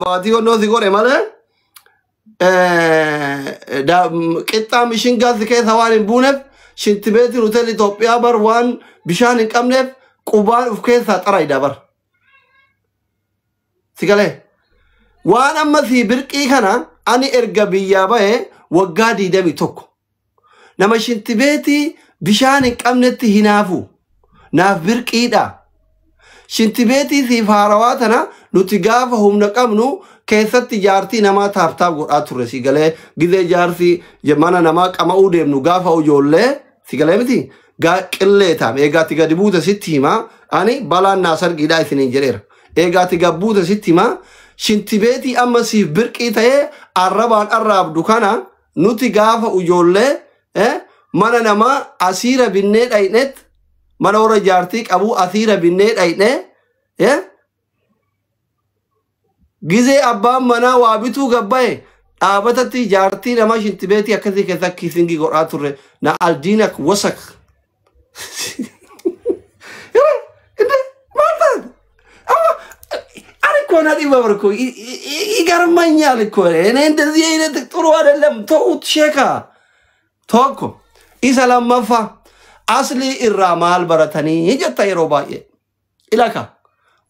Maatii onnoo si godhe malee qixxaa mishingaa si keessa waan hin buuneef shintibeetiin hotel Itoophiyaa bar waan bishaan hin qabneef qubaan of keessaa xarayda bar. Si galee waan amma si birqii kana ani erga biyyaa bahe waggaa 21 nama shintibeetii bishaan hin qabnetti hinaafu naaf birqiidha. Shintibeetii siif haarawaa tana nuti gaafa humna qabnu keessatti jaartii namaa taaftaaf godhaa turre si galee gizee jaarsi mana namaa qama'uu deemnu gaafa ijoollee si galee miti qillee taam eegaatti gadi buute sitti himaa ani balaan naa sargiidhaa isiniin jedheera eegaatti gad buute sitti himaa shintibeetii amma siif birqii ta'ee arrabaan arraabdu kana nuti gaafa ijoollee mana namaa asiira binnee dhayneet mana warra jaartii qabu asiira binnee dhayne gizee abbaan manaa waa bituu gabbaye dhaabatatti jaartii namaa shintibeetii akkasii keessa kiisingii godhaa turre na aldiinak wasak. Maal taate? Amma ani እኮ ነዲበ እኮ ይገርመኛል እኮ እኔ እንደዚህ አይነት ጥሩ አይደለም። ተውት ሼካ tokko isa lammaffaa aslii irraa maal baratanii jetta yeroo baay'ee ilaka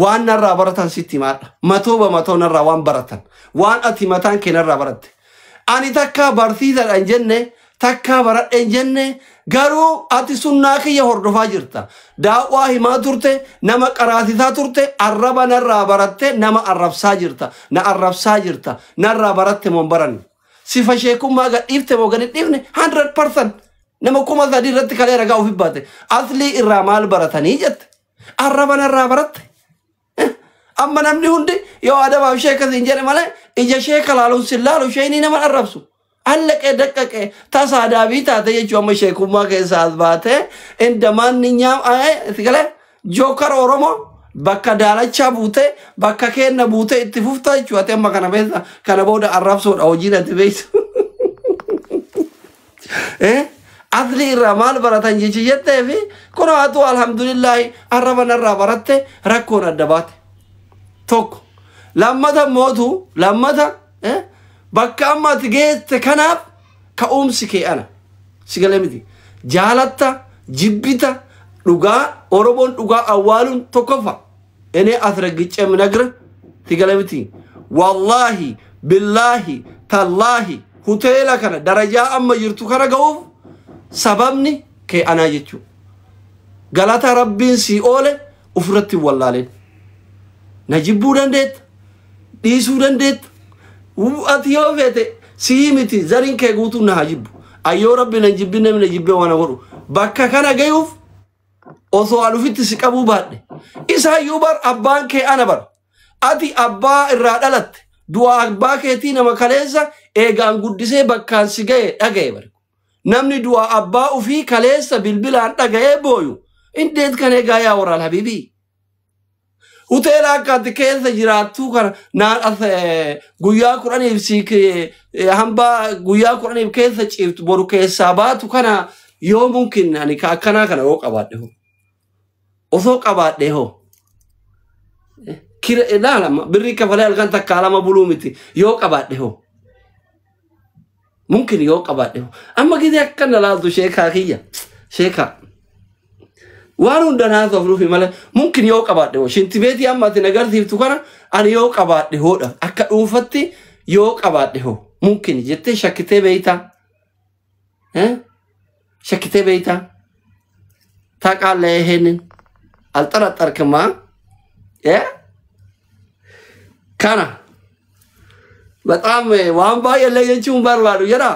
waan narraa baratan sitti himaadha matoo bamatoo narraa waan baratan waan ati mataan kee narraa baratte ani takkaa barsiisadha hin jenne takkaa baradhe hin jenne garuu ati sunnaa kiyya hordofaa jirta daawwaa himaa turte nama qaraasisaa turte arraba narraa baratte nama arrabsaa jirta na arrabsaa jirta narraa baratte moo hin baranne sifa sheekummaa gad dhiifte moo gad hin dhiifne 100% nama 3000 irratti kalee ragaa ofi baate aslii irraa maal baratanii jette arraba narraa baratte amma namni hundi yoo adabaaf sheeka siin jedhe malee ija sheeka laaluun sin laalu sheeyni nama arrabsu allaqee daqqaqee tasaa daabii taate jechuu amma sheekummaa keessaa as baate inda maanninyaam si galee jookar Oromoo bakka daalachaa buute bakka kenna buute itti fuftaa jechuu ati amma kana beessa kana booda arrabsoodha hojiin ati beeysu. Asli irraa maal baratan jechi jettee fi kun haatu alhamdulillahi arraba narraa baratte rakkoon adda baate. Tokko lammata mootu lammata bakka amma ati geesse kanaaf ka'umsi kee ana si galee miti jaalatta jibbita dhugaa Oromoon dhugaa awwaaluun tokkoffa እኔ አስረግጬ የምነግርህ ሲገለምቲ ወላሂ ቢላሂ ተላሂ ሁቴላ ከነ ደረጃ አመ ጅርቱ ከነ ገኡፍ ሰበብኒ kee anaa jechuu galata rabbiin sii oole ofirratti hin wallaaleen na jibbuu dandeetta dhiisuu dandeetta ati yoo feete sii miti zariin kee guutuun na haa jibbu ayyoo rabbi na hin jibbin namni na jibbee waan godhu bakka kana gayuuf osoo an ufitti si qabuu baadhe isaayyuu bar abbaan kee ana bar ati abbaa irraa dhalatte du'aa abbaa keetii nama kaleessa eegaan guddisee bakkaan si ga'e dhaga'e bar namni du'aa abbaa ufii kaleessa bilbilaan dhaga'ee booyu indeet kan eegaa yaa waraal habiibii hoteela akka ati keessa jiraattuu kana naan as guyyaa 10f si hambaa guyyaa 10f keessa ciiftu boru keessaa baatu kana yoo mumkin ani ka akkanaa kana yoo qabaadhe hoo osoo qabaadhe hoo kira ilaalama birrii kafalee halkan takkaa lama buluu miti yoo qabaadhe hoo mumkin yoo qabaadhe hoo amma gizee akkana laaltu sheekaa kiyya sheekaa waan hunda naasoof nufi malee mumkin yoo qabaadhe hoo shintibeetii amma ati nagarsiiftu kana ani yoo qabaadhe hoodha akka dhuunfatti yoo qabaadhe hoo mumkin jettee shakkitee beeytaa shakkitee beeytaa ታውቃለህ ይሄንን አልጠረጠርክማ kana በጣም waan baay'eellee jechuun barbaadu jedha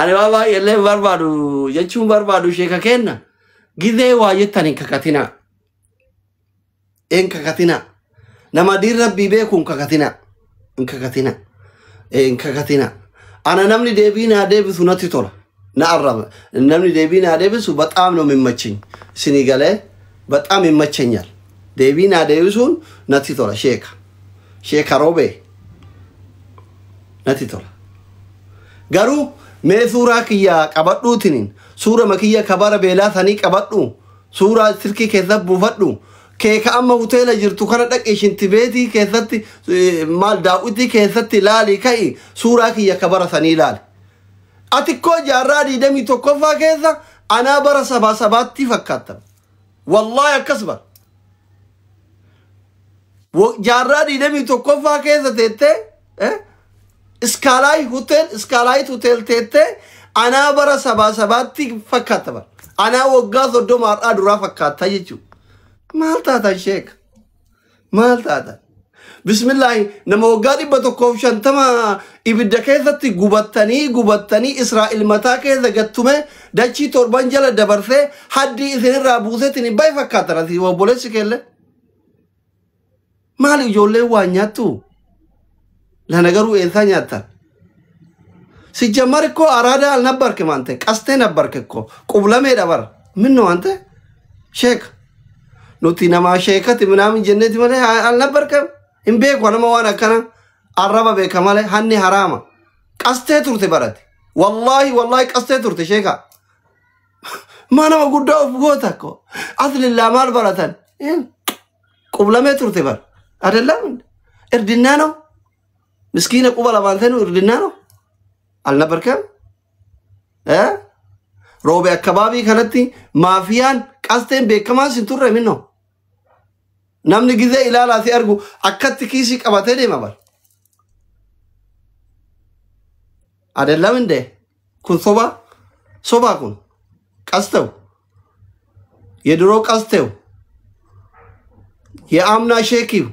ani waan baay'eellee hin barbaadu jechuun barbaadu sheeka kenna gizee waa jettan hin kakatinaa hin kakatinaa nama diin rabbii beeku hin kakatinaa hin kakatinaa hin kakatinaa ana namni deebii naa deebisu natti tola na arraba namni deebii naa deebisu በጣም ነው የሚመቸኝ isinii galee በጣም ይመቸኛል deebii naa deebisuun natti tola sheeka sheeka roobee natti tola garuu mee suuraa kiyya qabadhuutiniin suura makiyya kabara beelaa sanii qabadhu suuraa silkii keessa buufadhu Keeka amma hoteela jirtu kana dhaqi shintibeetii keessatti maal daawwitii keessatti ilaali ka'i suuraa kiyya ka bara sanii ilaali. Ati koo jaarraa 21ffaa keessa anaa bara sabaa sabaatti fakkaata. Wallaahi akkas bara. Jaarraa 21ffaa keessa teettee iskaalaay hotel iskaalaayit hotel teettee anaa bara sabaa sabaatti fakkaata bara. Anaa waggaa 30 har'aa duraa fakkaata jechuudha. Maal taatan sheeka? Maal taatan? Bismillaahi nama waggaa 150 ibidda keessatti gubattanii gubattanii Israa'el mataa keessa gattume dachii torban jala dabarsee haddii isinirraa buuseetiin hin bahe fakkaatan asii obboleessi keelle. Maal ijoolleen waan nyaattu? Lana garuu eessaa nyaattan? ሲጀመር እኮ አራዳ አልነበርክም አንተ፣ ቀስቴ ነበርክ እኮ ቁብለሜ ነበር። ምን ነው አንተ ሼክ nuti nama sheekati ምናምን jenneeti malee አልነበርክም። Hin beeku nama waan akkana arraba beeka malee hanni haraama. Qastee turte barate. Wallaahi wallaahi qastee turte sheeka. Maa nama guddaa of goota ko. Aslillaa maal baratan? Qublamee turte bar. አይደለም እርድና ነው። ምስኪነ quba lamaan seenu እርድና ነው። አልነበርክም? Roobe akkababii kanatti maafiyaan qasteen beekamaan sin turre minno. Namni gizee ilaalaa si argu akkatti kiisii qabatee deema bar. አይደለም እንዴ? Kun soba soba kun ቀስተው የድሮ ቀስተው የአምና ሼኪው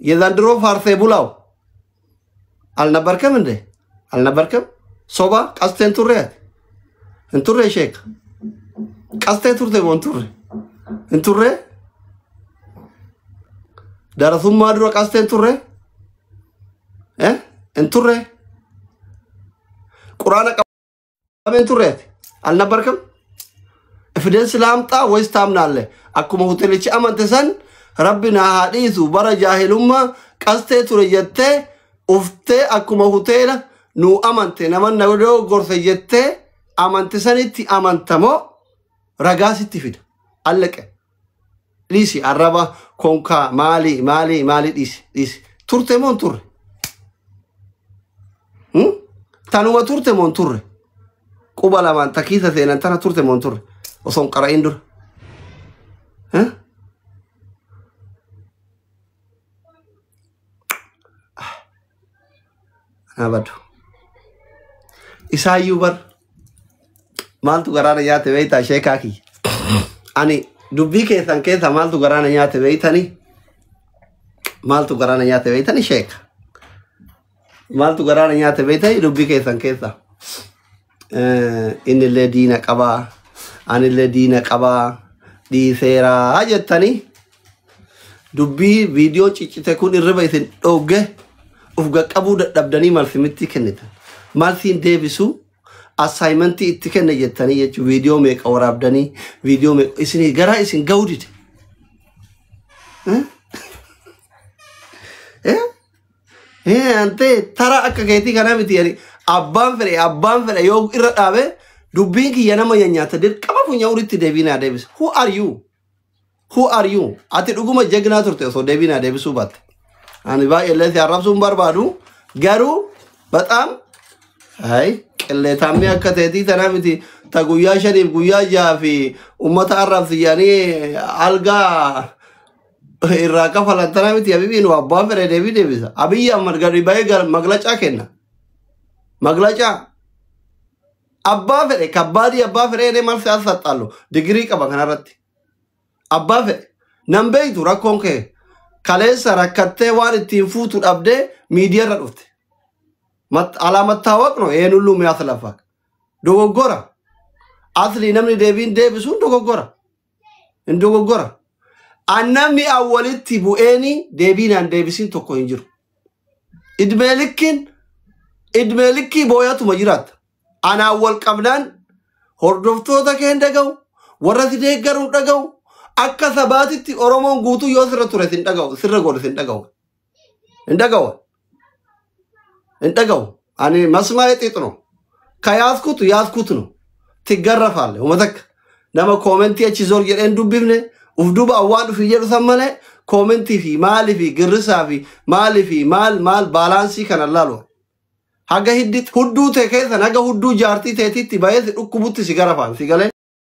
የዘንድሮ ፋርሴ ቡላው አልነበርክም እንዴ? አልነበርክም? Soba qasteen turre ati. Hin turre sheeka. Qastee turte moo hin turre? Hin turre? Darasummaa dura qasteen turre? Hin turre? Quraana qabeen turre ati. አልነበርክም? Evidence ላምጣ ወይስ ታምናለህ? Akkuma hoteelichi amante san rabbi na haa dhiisu bara jaahilummaa qastee ture jettee uftee akkuma hoteela nu amante nama na gorse jettee amante sanitti amantamoo ragaa sitti fida. Allaqe. Dhiisi arraba konkaa maali maali maali dhiisi dhiisi. Turte moo hin turre? Tanuma turte moo hin turre? Quba lamaan takiisa seenan tana turte moo hin turre? Osoo hin qara'in dura. Naa badu. Isaayyuu bar maaltu garaana nyaate beektaa sheekaa kiyya. Ani dubbii keessan keessa maaltu garaana nyaate beektanii? Maaltu garaana nyaate beektanii sheeka? Maaltu garaana nyaate beektanii dubbii keessan keessa? Innillee diina qabaa, anillee diina qabaa, dhiiseeraa jettanii dubbii viidiyoo ciccite kun irriba isin dhoogge uf qaqqabuu dadhabdanii malsimitti kennitan. Malsiin deebisuu assaayimentii itti kenne jettanii jechuun viidiyoo meeqa waraabdanii viidiyoo meeqa isin garaa isin ga'uu dide. Ante tara akka keetii kanaa miti yani abbaan fedhe yoo irra dhaabe dubbiin kiyya nama nyaata dirqama funya uritti deebii naa deebisa. Who are you? Who are you? Ati dhuguma jagnaa turte osoo deebii naa deebisuu baatte. Ani baay'ee illee si arrabsuu hin barbaadu garuu በጣም አይ qilleetaamni akka teetii tanaa miti ta guyyaa shaniif guyyaa jaha fi ummata arrabsi jedhanii algaa irraa kafalan tanaa miti abibiin abbaan fedhe deebii deebisa. Abiyyi Ahmad gadi bahee maglacaa kenna. Maglacaa abbaa fedhe kabbaadii abbaa fedhe jedhee maal si'as saxxaallu digirii qaba kanarratti. Abbaa fedhe nan beeytu rakkoon kee kaleessa rakkattee waan ittiin fuutu dhabdee miidiyaarra dhufte. አለመታወቅ ነው ይሄን ሁሉ የሚያስለፋክ። Dogoggora asli namni deebiin deebisuun dogoggora hin dogoggora. Namni awwalitti bu'eeni deebiinaan deebisiin tokko hin jiru. Idmee likkii booyatuma jiraatta. Anaan wal qabnaan hordoftoota kee hin dhaga'u, warra si deeggaru hin dhaga'u, akka sabaatitti Oromoon guutuu yoo sirra ture sin dhaga'u, sirra godhe sin dhaga'u. Hin dhaga'u. Hin dhaga'u. Ani መስማዬ ጥጥ ነው። ከያዝኩት ያዝኩት ነው። ትገረፋለህ። Umatakka nama koomentii achi zor jedheen dubbifne Uf duuba waan ofii jedhu san malee koomentii fi maalii fi girrisaa fi maalii fi maal maal baalaansii kana laalu. Haga hiddi hudduu tee keessan haga hudduu jaartii teetitti bahee si dhukkubutti si garafaan si galee.